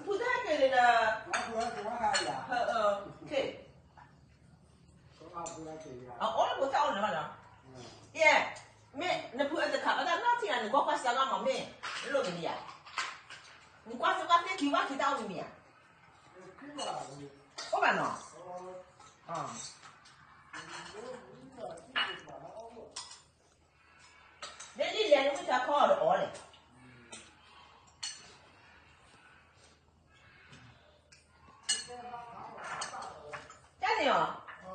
ဖုတဟဲက့ၤန့ၣ်ဒီး, ဟဲ, အအိၣ်လၢဖိသၣ်အိၣ်န့ၣ်ဘၣ်နီၤ, ယဲ, မ့ၢ်နဖုအတခးဘၣ်တၢ်နီတထံၣ်ဧါ, နကွၢ်ကွၢ်စၢ်ဂီၢ်မးမ့ၢ်, လိၣ်ကလံဧါ, နကွၢ်စၢ်ဂီၢ်သ့ၣ်ခံဘၣ်ခံတၢ်အိၣ်မ့ၢ်ဧါ, အိၣ်ဘၣ်နီၤ, ဒ်လံလဲၤနမုၢ်ဆါခီအီၤဒီးအီၤလဲၣ်, တၢ်န့ၣ်အီၤ, အီၤ, ဘၣ်ယ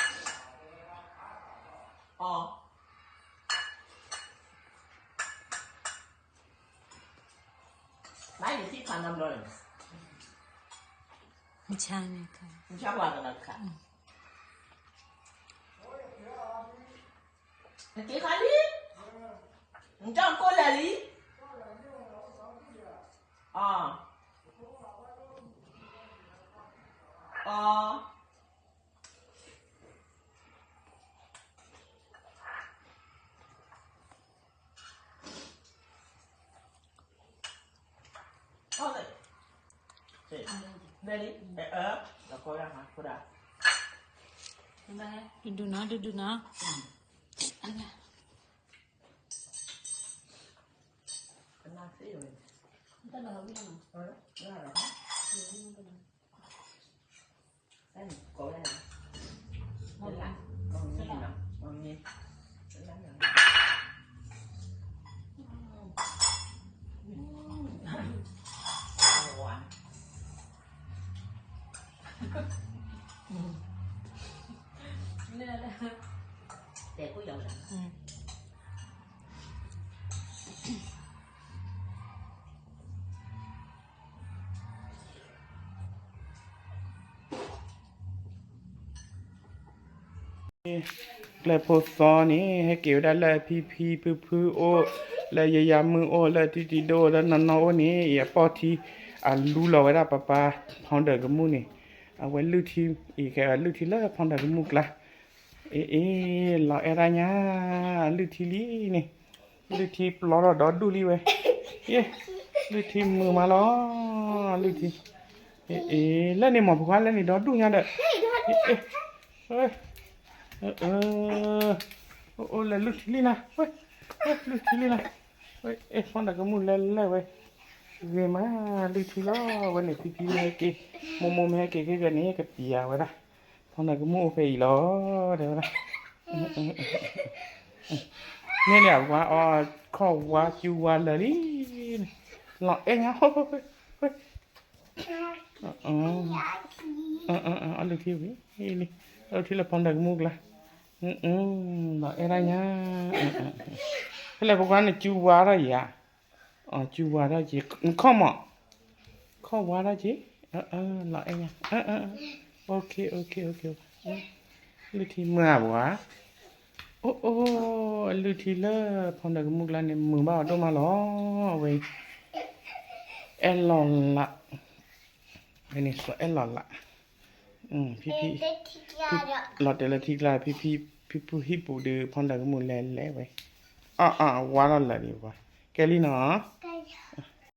ထံၣ်ခါနီတဘျီန့ၣ်, နဆါန့ၣ်, နဆါပှၤတဂၤတခါ, နက့ၤခါလံ, နကၠီၣ်ကိၣ်လဲၤလံ, အီၤ, အီၤ, ဒူဒူနီၤ, ဒူဒူနီၤ, ကျဲဖိသီန့ၣ် ဟဲက့ၤဝဲဒၣ်လၢအဖံဖံဖုဖုအိၣ်, လၢယယၤမုၢ်အိၣ်, လၢထံတံဒိၣ်အိၣ်, လၢနီၢ်နီၢ်အိၣ်န့ၣ် ယအပီၢ်ထံ အလူလီၤဝဲဒၣ်ပၢ်ပၢ် ဖီဒၢးကမူၣ်န့ၣ်, အဝဲလုၢ်ထံ, အံၤကဲလုၢ်ထံလၢဖီဒၢးကမူၣ်ကျါ, အ့ အ့ လီၤအဲၣ်ဒၣ်ညါ, လုၢ်ထံလံန့ၣ်, လုၢ်ထံပျီထီၣ်ဒီဒူၣ်လံဝဲ, ယ့, လုၢ်ထံမုာ်မးလီၤ, လုၢ်ထံ, အ့ အ့ လၢန့ၣ်မ့ၢ်ပှၤလၢန့ၣ်ဒီဒူၣ်ညါဒီး, အ့ အ့ အိၣ်လၢလုၢ်ထံလံနၤ, ဝဲ, ဝဲလုၢ်ထံလံနၤ, ဝဲ အ့ ဖီဒၢးကမူၣ်လဲၤလဲၤဝဲ, ဂ့ၤမး, လုၢ်ထံလီၤဝဲန့ၣ် ဖံဖံမ့ၢ်ဟဲက့ၤ, မိၢ်မိၢ်မ့ၢ်ဟဲက့ၤခဲကနံၣ် ကပျးဝဲဒၣ်, ဖီဒၢးကမူၣ်အိၣ်ဖဲအံၤလီၤ, တဲဝဲဒၣ်, န့ၣ်န့ၣ် အဝါအီၤ, ခီၣ်ဝါစူဝါလၢာ်လံ, လီၤအဲၣ်ညါ, ဝဲ အလုၢ်ထံဝံၤ, အလုၢ်ထံလၢဖီဒၢးကမူၣ်ကျါ, လီၤအဲၣ်ဒၣ်ညါ, ဖဲလဲၣ်ပကွၢ်န့ၣ် စူဝါထီၣ်ယၤ, စူဝါထီၣ်က့ၤ, နခီၣ်မး, ခီၣ်ဝါထီၣ်က့ၤ, လီၤအဲၣ်ညါ, လုၢ်ထံမုာ်ဘၣ်, အိၣ်အိၣ်, အလုၢ်ထံလၢဖီဒၢးကမူၣ်ကျါန့ၣ် မုာ်ဘၣ်အီၤဒိၣ်မးလီၤ, အဝဲ အဲၣ်လီၤလး, ဝဲန့ၣ်စီၤအဲၣ်လီၤလး, ဖံဖံ, လီၤတဲာ်လၢထံကျါ ဖံဖံ, ဖံဖုဟံၣ်ပူၤဒီး ဖီဒၢးကမူၣ်လဲၤလဲၤဝဲ, အဝါထီၣ်လၢာ်ဒံးဝဲ, ကဲလံနီၤ